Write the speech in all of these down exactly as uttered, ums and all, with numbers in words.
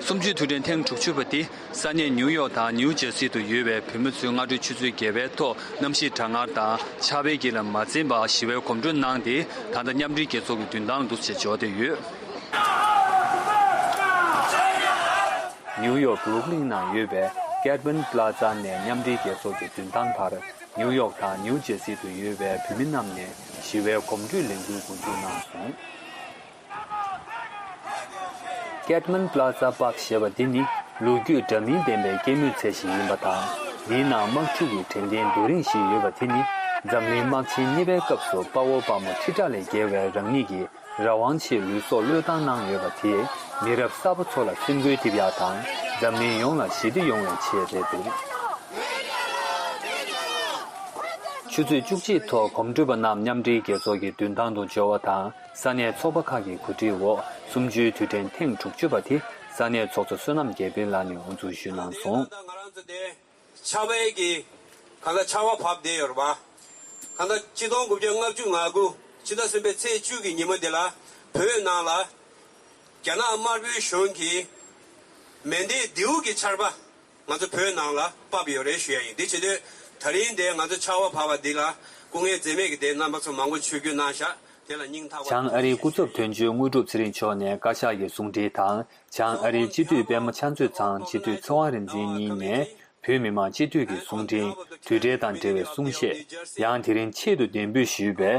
གསུམ་བཅུའི་དུས་དྲན་ཐེངས་དྲུག་ཅུ་པ་དེ་ས་གནས་ནིའུ་ཡོག་དང་ནིའུ་ཇེར་སི་དུ་ཡོད་པའི་བོད་མི་ཚོས་སྔ་དྲོའི་ཆུ་ཚོད་བརྒྱད་པའི་ཐོག་གནམ་གཤིས་གྲང་ངར་དང་ཆར་པའི་དཀྱིལ་ལ་མ་འཛེམས་པར་ཞི་བའི་གོམ་བགྲོད་གནང་སྟེ། ད་ལྟ་མཉམ་འབྲེལ་རྒྱལ་ཚོགས་ཀྱི་མདུན་ཐང་དུ་ཕྱིར་འབྱོར་བསྡད་ཡོད། ནིའུ་ཡོག་བུ་རུག་ལིན་ནང་ཡོད་པའི་ཀེད་མན་པ་ལ་ཛ་ནས་མཉམ་འབྲེལ་རྒྱལ་ཚོགས་ཀྱི་མདུན་ཐང་བར་ནིའུ་ཡོག་དང་ནིའུ་ཇེར་སི་དུ་ཡོད་པའི་བོད་མི་རྣམས་ནས་ཞི་བའི་གོམ་བགྲོད་ལས་འགུལ་འགོ་འཛུགས་གནང་སོང་། ཀེད་མན་པ་ལ་ཛ་པཱརྐ་ཞེས་པ་འདི་ནི་ལོ་རྒྱུས་འདྲ་མིན་ལྡན་པའི་སྐྱེད་མོས་ཚལ་ཞིག་ཡིན་པ་དང་། འདིའི་ནང་དམག་འཁྲུག་གི་དྲན་རྟེན་རྡོ་རིང་ཞིག་ཡོད་པ་དེ་ནི་འཛམ་གླིང་དམག་ཆེན་གཉིས་པའི་སྐབས་སུ་དཔའ་བོ་དཔའ་མོ་ཁྲི་ཕྲག་ལས་བརྒལ་བའི་རང་ཉིད་ཀྱི་རང་དབང་ཆེད་ལུས་སྲོག་བློས་བཏང་གནང་ཡོད་པ་དེས་མི་རབས་གསར་པ་ཚོ་ལ་སེམས་འགུལ་ཐེབས་ཡག་དང་འཛམ་གླིང་ཡོངས་ལ་ཞི་བདེ་ཡོང་བའི་ཆེད་རེད་འདུག་ཆུ་ཚོད་བཅུ་གཅིག་ཐོག་གོམ་བགྲོད་པ་རྣམས་མཉམ་འབྲེལ་རྒྱལ་ཚོགས་ཀྱི་མདུན་ཐང་དུ་འབྱོར་བ་དང་ས་གནས་ཚོགས་པ་ཁག་གི་གོ་སྒྲིག་འོག་གསུམ་བཅུའི་དུས་དྲན་ཐེངས་དྲུག་ཅུ་པ་དེ་ས་གནས་ཚོགས་གཙོ་བསོད་ནམས་རྒྱལ་དཔལ་ལགས་ནས་དབུ་འཛུགས་ཞུས་གནང་སོང་། ཆར་པའི་གི་གང་ལྟར་ཆར་པ་བབས་བསྡད་ཡོད་རེད་པ། གང་ལྟར་ཆིག་སྟོང་དགུ་བརྒྱ་ལྔ་བཅུ་ང་དགུ་ཕྱི་ཟླ་གསུམ་པའི་ཚེས་བཅུ་གི་ཉིན་མོ་འདི་ལ་བོད་ནང་ལ་རྒྱ་ནག་དམར་པོའི་གཞུང་གིས་མེ་མདའི་མདེའུ་གི་ཆར་པ་ང་ཚོ་བོད་ནང་ལ་བབས་ཡོད་རེད་ཞུ་ཡ་ཡིན། འདི་བྱེད་དུས་ད་རིང་འདི་ང་ཚོ་ཆར་པ་བབས་པ་འདི་ལ་སྐུ་ངལ་འཛེམས་མེད་ཀྱི་འདི་རྣམ་པ་ཚོ་མང་པོ་ཆིབས་བསྒྱུར་གནང་ཤག་དེ་ལ་སྙིང་ཐག་པ་བྱང་ཨ་རིའི་སྐུ་ཚབ་དོན་གཅོད་དངོས་གྲུབ་ཚེ་རིང་མཆོག་ནས་བཀའ་ཤག་གི་གསུང་འཕྲིན་དང་། བྱང་ཨ་རིའི་སྤྱི་འཐུས་པད་མ་ཕྱག་མཛོད་ཚང་སྤྱི་འཐུས་ཚེ་དབང་རིག་འཛིན་གཉིས་ནས་བོད་མི་མང་སྤྱི་འཐུས་ཀྱི་གསུང་འཕྲིན། དུས་དྲན་དང་འབྲེལ་བའི་གསུང་བཤད། ཡང་དེ་རིང་ཆེད་དུ་གདན་འབུལ་ཞུས་པའི་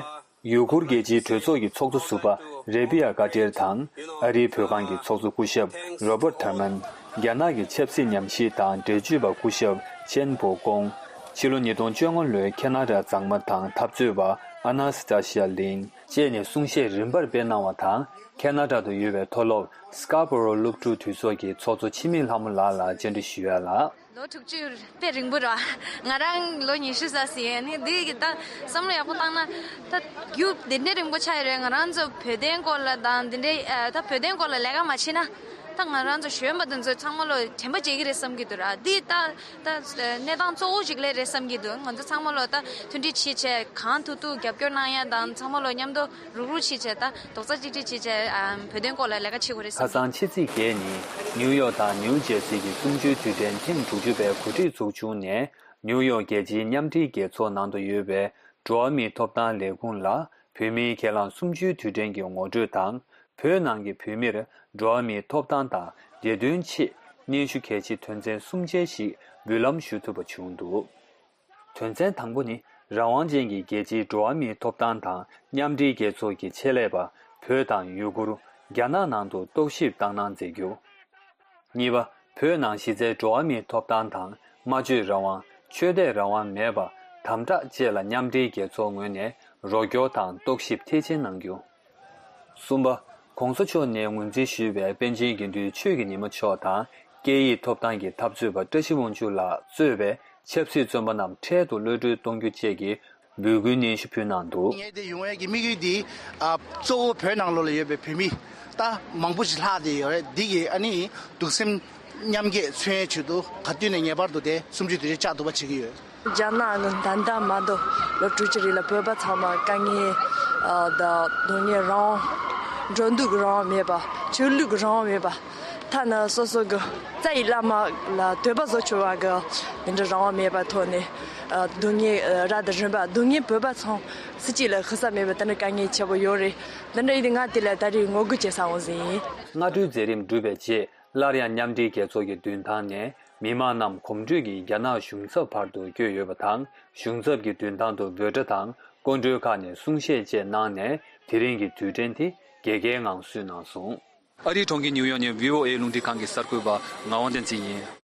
ཡུ་གུར་རྒྱལ་སྤྱིའི་གྲོས་ཚོགས་ཀྱི་ཚོགས་གཙོ་ཟུར་པ་རེ་བི་ཡ་ཀ་ཏེར་དང་། ཨ་རིའི་བོད་ཁང་གི་ཚོགས་གཙོ་སྐུ་ཞབས་རོ་པར་ཐར་མན། རྒྱ་ནག་གི་ཆབ་སྲིད་ཉམས་ཞིབ་དང་འགྲེལ་བརྗོད་པ་སྐུ་ཞབས་ཅན་པོ་ཀོང་། ཕྱི་ལོ་ཉིས་སྟོང་བཅོ་ལྔ་ལོའི་ཁེ་ན་ཌ་མཛངས་མ་དང་འཐབ་རྩོད་པ་ཨ་ན་སི་ཏ་ཤི་ཡ་ལིན་བཅས་ནས་གསུང་བཤད་རིམ་པར་སྤེལ་གནང་བ་དང་། ཁེ་ན་ཌ་དུ་ཡོད་པའི་མཐོ་སློབ་སྐ་པོ་རོ་སློབ་ཕྲུག་འཐུས་ཚོགས་ཀྱི་ཚོགས་གཙོ་འཆི་མེད་ལྷ་མོ་ལགས་ལ་བཅར་འདྲི་ཞུ་ཡ་ལ། ལོ་དྲུག་ཅུ་དཔེ་རིང་པོ་རེད་བ། ང་རང་ལོ་ཉི་ཤུ་ཙམ་ཟིན་ཡོད། ནི་འདི་གི་ད་བསམ་བློ་ཡག་པོ་བཏང་ན་ད་རྒྱུ་འདི་འདྲའི་རིང་པོ་ཆགས་ཡོད་རེད། ང་རང་ཚོ་བོད་དོན་སྐོར་ལ་དང་འདི་འདྲའི་ཨ་ད་བོད་དོན་སྐོར་ལ་ལས་ཀ་མ་བྱེད་ན་ད་ང་རང་ཚོ་གཞོན་པ་དེ་ཚོ་ཚང་མ་ལོ་དྲན་པ་བརྗེད་ཀྱི་རེད་བསམ་གྱི་འདུག་ར། འདི་ད་ད་གནས་སྟངས་གཙོ་བོ་ཅིག་ལས་རེད་བསམ་གྱི་འདུག་ང་ཚོ་ཚང་མ་ལོ་ད་མཐུན་སྒྲིལ་བྱེད་བྱས་གང་ཐུབ་ཐུབ་རྒྱབ་སྐྱོར་གནང་ཡ་དང་ཚང་མ་ལོ་མཉམ་དུ་རུག་རུག་བྱེད་བྱས་ད་རྡོག་རྩ་གཅིག་སྒྲིལ་བྱེད་བྱས་ཨ་བོད་དོན་སྐོར་ལ་ལས་ཀ་བྱེད་དགོས་རེད་བསམ་གྱི་འདུག་ཁ་སང་ཕྱི་ཚེས་བརྒྱད་ཉིན་ནིའུ་ཡོག་དང་ནིའུ་ཇེར་སི་གི་གསུམ་བཅུའི་དུས་དྲན་ཐེངས་དྲུག་ཅུ་པའི་གོ་སྒྲིག་ཚོགས་ཆུང་ནས་ནིའུ་ཡོག་རྒྱལ་སྤྱིའི་མཉམ་འབྲེལ་རྒྱལ་ཚོགས་ནང་དུ་ཡོད་པའི་འགྲོ་བ་མིའི་ཐོབ་ཐང་ལས་ཁུངས་ལ་བོད་མིའི་སྒེར་ལངས་གསུམ་བཅུའི་དུས་དྲན་གྱི་ངོ་སྤྲོད་དང་། བོད་ནང་གི་བོད་མིར་འགྲོ་བ་མིའི་ཐོབ་ཐང་དང་བདེ་དོན་ཆེད་སྙན་ཞུ་གལ་ཆེ་དོན་ཚན་གསུམ་ཅན་ཞིག་འབུལ་ལམ་ཞུ་ཐུབ་པ་བྱུང་འདུག་དོན་ཚན་དང་པོ་ནི། རང་དབང་ཅན་གྱི་རྒྱལ་སྤྱིའི་འགྲོ་བ་མིའི་ཐོབ་ཐང་དང་མཉམ་འབྲེལ་རྒྱལ་ཚོགས་ཀྱི་ཆེད་ལས་པ་བོད་དང་ཡུ་གུར། རྒྱ་ནག་ནང་དུ་རྟོག་ཞིབ་བཏང་གནང་མཛད་རྒྱུ། གཉིས་པ། བོད་ནང་གཞི་རྩའི་འགྲོ་བ་མིའི་ཐོབ་ཐང་དང་སྨྲ་བརྗོད་རང་དབང་། ཆོས་དད་རང་དབང་མེད་པར་དམ་དྲག་བཅས་ལ་མཉམ་འབྲེལ་རྒྱལ་ཚོགས་ངོས་ནས་རོགས་སྐྱོར་དང་རྟོག་ཞིབ་མཐིལ་ཕྱིན་གནང་རྒྱུ། གསུམ་པ། ༸གོང་ས་མཆོག་ནས་ངོས་འཛིན་ཞུས་པའི་པཎ་ཆེན་དགེ་འདུན་ཆོས་ཀྱི་ཉི་མ་མཆོག་དང་སྐད་ཡིག་ཐོབ་ཐང་གི་འཐབ་རྩོད་པ་བཀྲ་ཤིས་དབང་ཕྱུག་ལགས་གཙོས་པའི་ཆབ་སྲིད་བཙོན་པ་རྣམས་འཕྲལ་དུ་གློད་གྲོལ་གཏོང་རྒྱུ་བཅས་ཀྱི་འབོད་སྐུལ་སྙན་ཞུ་ཕུལ་གནང་འདུག་ངས་དེ་ཡོང་ཡས་ཀྱི་དམིགས་ཡུལ་འདི་ཨ་གཙོ་བོ་བོད་ནང་ལོགས་ལ་ཡོད་པའི་བོད་མི་ད་མང་པོ་ཞིག་ལྷག་བསྡད་ཡོད་རེད། འདི་གི་ཨ་ནི་གདུང་སེམས་མཉམ་སྐྱེད་མཚོན་ཡས་ཆེད་དུ་ག་དུས་ནས་ངེས་པར་དུ་དེ་གསུམ་བཅུའི་དུས་ཆེན་བཅའ་ཐུབ་པ་བྱེད་ཀྱི་ཡོད། རྒྱ་ནག་གི་ད་ལྟ་མ་གཏོགས་ལོ་དྲུག་ཅུ་རིང་ལ་བོད་པ་ཚང་མ་དཀའ་ངལ་ཨ་དང་སྡུག་བསྔལ་རང་དབང་འགྲོ་འདུག་གི་རང་དབང་མེད་པ། ཆོས་ལུགས་ཀྱི་རང་དབང་མེད་པ། ཐ་ན་སོ་སོ་གི་རྩ་ཡི་བླ་མ་ལ་འདོད་པ་བཟོ་ཆོག་པ་གི་དེ་འདྲ་རང་དབང་མེད་པ་ཐོག་ནས་ཨ་སྡུག་བསྔལ་ཨ་རབ་དང་རིམ་པ་སྡུག་བསྔལ་བོད་པ་ཚང་སུ་གཅིག་ལ་ཤི་ས་མེད་པའི་དེ་འདྲ་དཀའ་ངལ་ཆེ་པོ་ཡོད་རེད། དེ་འདྲ་ཡིན་དུས་ང་དེ་ལ་ད་རེས་ངོ་རྒོལ་བྱེད་ས་འོང་ཟིན་ཡིན། སྔ་དྲོའི་མཛད་རིམ་གྲུབ་པའི་རྗེས་སླར་ཡང་མཉམ་འབྲེལ་རྒྱལ་ཚོགས་ཀྱི་མདུན་ཐང་ནས་མི་མང་རྣམས་གོམ་བགྲོད་ཀྱིས་རྒྱ་ནག་གཞུང་ཚབ་བར་དུ་བསྐྱོད་ཡོད་པ་དང་། གཞུང་ཚབ་ཀྱི་མདུན་ཐང་དུ་འབོད་སྒྲ་དང་སྐུ་མགྲོན་ཁག་ནས་གསུང་བཤད་བཅས་གནང་ནས་དེ་རིང་གི་དུས་དྲན་དེ་རྒྱལ་ཁའི་ངང་བསུས་གནང་སོང་། ཨ་རིའི་གྲོང་ཁྱེར་ནིའུ་ཡོག་ནས་བྷི་ཨོ་ཨེ་རླུང་འཕྲིན་ཁང་གི་གསར་འགོད་པ་ངག་དབང་བསྟན་འཛིན་ཡིན།